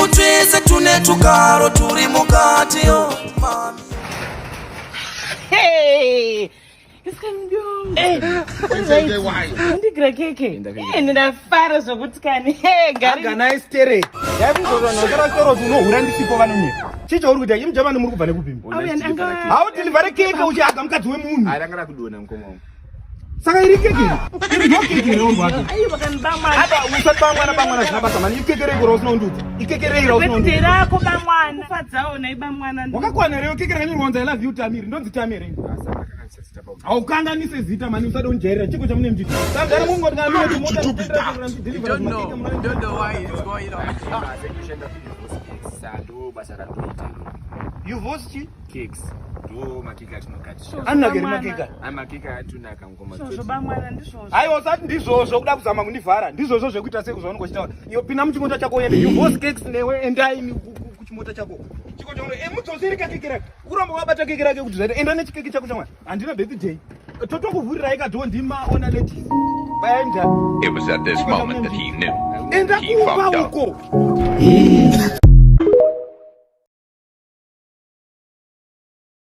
Twese tune tugaro turi mukati yo mami. Hey! Ndigira keke. Eh, ndafara zvokuti kani. Hey, gari. Aganai sterek. Yaikuzorana chitoro unohura ndisipo vanonyepa. Chii chauri kuita? Imi jamani muri kubva nekupimba. Auya anga. Haudhilivhare keke uchihaga mukadzi wemunhu. Ranga rakudonha mukoma wangu. Saka iri keke iri. Iri ndo keke iri wangu wake. Aiwa kani bamwana. Apa usati bamwana bamwana zvina basa mani. Ikeke rei kura usina undiudza. Ikeke rei ra usina Birthday undiudza. rako bamwana. Kufadzawo nai bamwana. Wakakwana here keke rakanyorwa kunzi I love you Tamiri. Ndonzi Tamiri. Haukanganise zita mani usade undijairira chiko chamune muchiti. Saka mungoti kana mune tumota Don't know. Don't know why it's going on. Sekushanda kudivorce cakes. Ndo basa ratoita. You voice chi? Cakes. Ndo makeke atinogadzira. Anonaka here makeke? Aya makeke atonaka mukoma. Ndizvozvo bamwana ndizvozvo. Aiwa usati ndizvozvo kuda kuzama kundivhara. Ndizvozvo zvekuita sei zvaunenge uchitaura. Iyo pinda muchimota chako uende. You voice cakes newe endai kuchimota chako. Chiko chauri eh mudzoseri kakeke rake. Uramba wabata keke rake kuti zvaita. Enda nechikeke chako chamwari. Handina birthday. Totokuvhurirai kadho ndima ona ladies. Bayai mudhara. It was at this moment that he knew. Enda He kumba fucked up. uko.